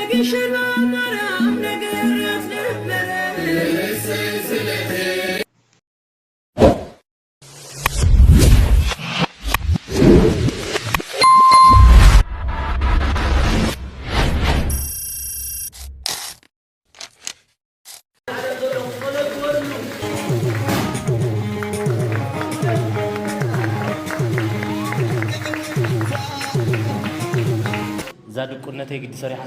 ንግሸን ማርያም ነገራት ነበረ። እዛ ድቁነተይ ግዲ ሰሪሓ።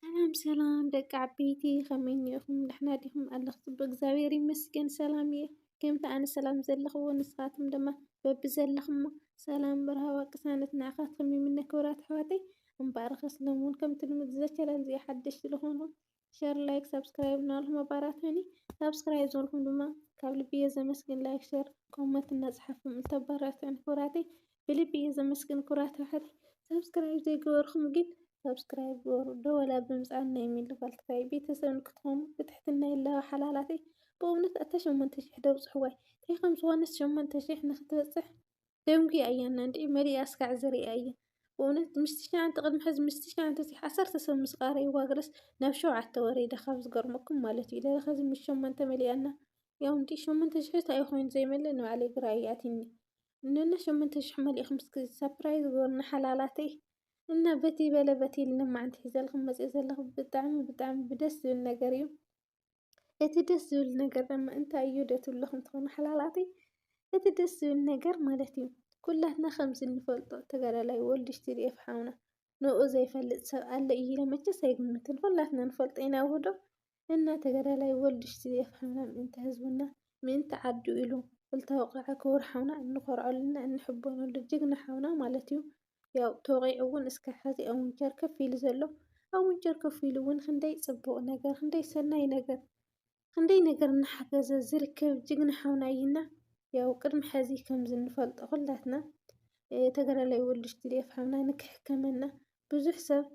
ሰላም ሰላም ደቂ ዓበይቲ፣ ከመይ እኒኦኹም? ደሕና ዲኹም? ኣለኹ ጽቡቅ እግዚኣብሔር ይመስገን ሰላም እየ። ከምቲ ኣነ ሰላም ዘለኽዎ ንስኻትኩም ድማ በብዘለኹሞ ሰላም ብርሃዋ ቅሳነት ንዓኻትኩም ይምነ። ክቡራት ኣሕዋተይ እምበኣር ከስሎም እውን ከምቲ ልሙድ ዘ ቻናል እዚኣ ሓደሽቲ ዝኾንኩም ሸር ላይክ ሳብስክራይብ እናበልኩም ኣባራትዑኒ። ሳብስክራይብ ዝበልኩም ድማ ካብ ልቢ እየ ዘመስግን። ላይክ ሸር ኮመንት እናፀሓፍኩም እንተባራትዑኒ ክቡራተይ ብልቢ እየ ዘመስግን። ክቡራት ኣሕዋተይ ሳብስክራይብ ዘይገበርኩም ግን ሳብስክራይብ ግበሩ። ደወላ ብምፅዓን ናይ ሚሊ ጓል ትግራይ ቤተሰብ ንክትኾኑ ብትሕትና ይላቦ ሓላላተይ። ብእውነት ኣታ ሸሞንተ ሽሕ ደብፅሕዋይ እንታይ ከም ዝኾነስ ሸሞንተ ሽሕ ንክትበፅሕ ደንጉያ እያ እና እንድዒ መሊኣ እስካዕ ዝሪኣ እየ። ብእውነት ምስ ትሽዓንተ ቅድሚ ሕዚ ምስ ትሽዓንተ ሲሕ ዓሰርተ ሰብ ምስ ቃረይዋ ገለስ ናብ ሸውዓተ ወሪዳ ካብ ዝገርመኩም ማለት እዩ። ለለ ኸዚ ምስ ሸሞንተ መሊኣና ያው እንዲ ሸሞንተ ሽሕ እንታይ ኮይኑ ዘይመልእ ንባዕለይ ግራ እዩ ኣትኒ። እነና ሸሞንተ ሽሕ መሊእኹም እስኪ ሳፕራይዝ ግበሩና ሓላላተይ። እና በቲ በለ በቲ ኢልና ማዓንቲ ሒዘልኩም መፅእ ዘለኹ ብጣዕሚ ብጣዕሚ ብደስ ዝብል ነገር እዩ። እቲ ደስ ዝብል ነገር ድማ እንታይ እዩ ዶ ትብልኹም ትኾኑ ሓላላተይ? እቲ ደስ ዝብል ነገር ማለት እዩ ኩላትና ከምዚ እንፈልጦ ተጋዳላይ ወልድሽ ቲ ዲ ኤፍ ሓውና ንኡ ዘይፈልጥ ሰብ ኣለ እዩ ኢለ መቸስ ኣይግምትን። ኩላትና ንፈልጦ ኢና ውህዶ እና ተጋዳላይ ወልድሽ ቲ ዲ ኤፍ ሓውና ምእንቲ ህዝብና ምእንቲ ዓዱ ኢሉ ዝተወቕዐ ክቡር ሓውና እንኾርዐሉና እንሕበነሉ ጅግና ሓውና ማለት እዩ። ያው ተወቒዑ እውን እስካብ ሕዚ ኣብ ዊንቸር ከፍ ኢሉ ዘሎ ኣብ ዊንቸር ከፍ ኢሉ እውን ክንደይ ፅቡቕ ነገር ክንደይ ሰናይ ነገር ክንደይ ነገር እናሓገዘ ዝርከብ ጅግና ሓውና እዩና። ያው ቅድሚ ሕዚ ከምዚ እንፈልጦ ኩላትና ተጋዳላይ ወልድሽ ቲ ዲ ኤፍ ሓውና ንክሕከመና ብዙሕ ሰብ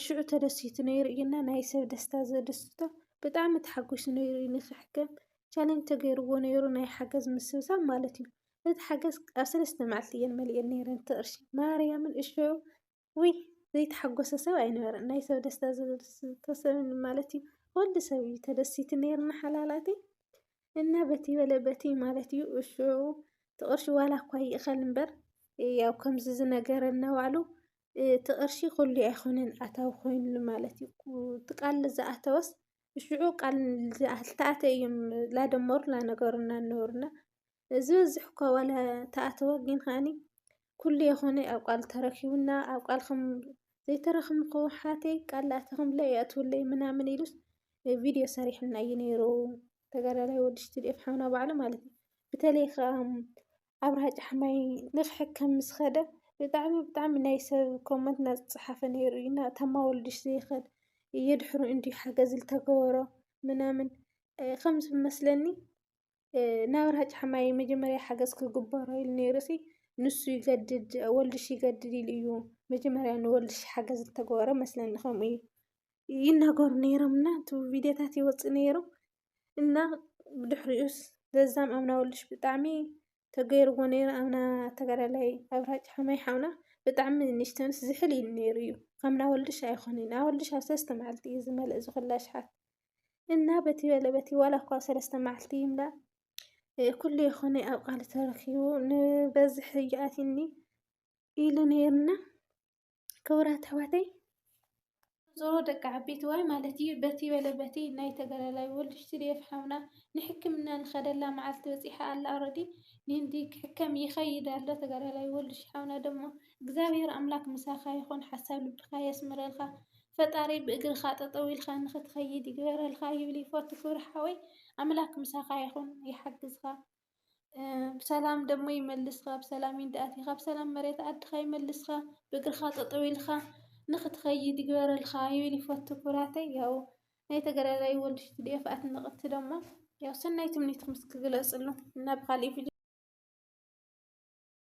ሽዑ ተደሲቱ ነይሩ እዩና። ናይ ሰብ ደስታ ዘደስቶ ብጣዕሚ ተሓጒሱ ነይሩ እዩ ንክሕከም ቻለንጅ ተገይርዎ ነይሩ ናይ ሓገዝ ምስብሳብ ማለት እዩ። እቲ ሓገዝ ኣብ ሰለስተ መዓልቲ እየን መሊኤን ነይረን እቲ ቅርሺ ማርያምን እሽዑ ውይ ዘይተሓጎሰ ሰብ ኣይነበረን። ናይ ሰብ ደስታ ዘደስቶ ሰብ ማለት እዩ። ኩሉ ሰብ እዩ ተደሲቱ ነይርና ሓላላተይ እና በቲ በለ በቲ ማለት እዩ እሽዑ እቲ ቅርሺ ዋላ እኳ ይእኸል እምበር ያው ከምዚ ዝነገረና ባዕሉ እቲ ቅርሺ ኩሉ ኣይኮነን ኣታዊ ኮይኑሉ ማለት እዩ። እቲ ቃል ዝኣተወስ እሽዑ ቃል ዝተኣተ እዮም ላደመሩ ላነገሩና እነበሩና። ዝበዝሕ እኳ ዋላ ተኣተወ ግን ከኣኒ ኩሉ የኾነ ኣብ ቃል ተረኪቡና ኣብ ቃል ከም ዘይተረኽምኩ ሓተይ ቃል ኣተኽምለይ የእትውለይ ምናምን ኢሉስ ቪድዮ ሰሪሕና እዩ ነይሩ። ተጋዳላይ ወዲ ቲ ዲ ኤፍ ሓውና ባዕሉ ማለት እዩ። ብተለይ ከዓ ኣብርሃ ጫሕማይ ንክሕከም ምስ ኸደ ብጣዕሚ ብጣዕሚ ናይ ሰብ ኮመንት እናፀሓፈ ነይሩ እዩ እና ተማ ወልድሽ ዘይኸድ የድሕሩ እንዲ ሓገዝ ዝተገበሮ ምናምን ከም ዝመስለኒ ናብራ ጫሕማይ መጀመርያ ሓገዝ ክግበሮ ኢሉ ነይሩ ሲ ንሱ ይገድድ ወልድሽ ይገድድ ኢሉ እዩ መጀመርያ ንወልድሽ ሓገዝ ዝተገበሮ መስለኒ። ከምኡ እዩ ይናገሩ ነይሮም እና እቲ ቪድዮታት ይወፅእ ነይሩ እና ብድሕሪኡስ ለዛም ኣምና ወልድሽ ብጣዕሚ ተገይርዎ ነይሩ ኣምና ተጋዳላይ ኣብርሃ ጫሕማይ ሓውና ብጣዕሚ ንእሽተንስ ዝሕል ኢሉ ነይሩ እዩ ከምና ወልድሽ ኣይኮነን ኣወልድሽ ኣብ ሰለስተ መዓልቲ እዩ ዝመልእ ዝኹላ ሽሓት እና በቲ በለ በቲ ዋላ እኳ ሰለስተ መዓልቲ ይምላእ ኩሉ ይኾነ ኣብ ቃል ተረኪቡ ንበዝሕ ይኣትኒ ኢሉ ነይርና። ክቡራት ኣሕዋተይ ዞሮ ደቂ ዓበይቲ ዋይ ማለት እዩ በቲ በለ በቲ ናይ ተጋዳላይ ወልድሽ ቲ ዲ ኤፍ ሓውና ንሕክምና ንኸደላ መዓልቲ በፂሓ ኣላ ኣረዲ ንህንዲ ክሕከም ይኸይድ ኣሎ ተጋዳላይ ወልድሽ ሓውና ደሞ እግዚኣብሔር ኣምላክ ምሳኻ ይኹን ሓሳብ ልብኻ የስምረልካ ፈጣሪ ብእግርኻ ጠጠው ኢልካ ንኽትኸይድ ይግበረልካ ይብል ይፈቱ ክብሪ ሓወይ ኣምላክ ምሳኻ ይኹን ይሓግዝካ ብሰላም ደሞ ይመልስካ ብሰላም ይንዳኣቲካ ብሰላም መሬት ዓድካ ይመልስካ ብእግርካ ጠጠው ኢልካ ንክትኸይድ ይግበረልካ ይብል ይፈቱ ክብራተይ ያው ናይ ተጋዳላይ ወልድሽ ቲ ዲ ኤፍ ኣድነቅቲ ደሞ ያው ሰናይ ትምኒትኩም እስኪ ግለፅሉ እና ብካሊእ ቪድዮ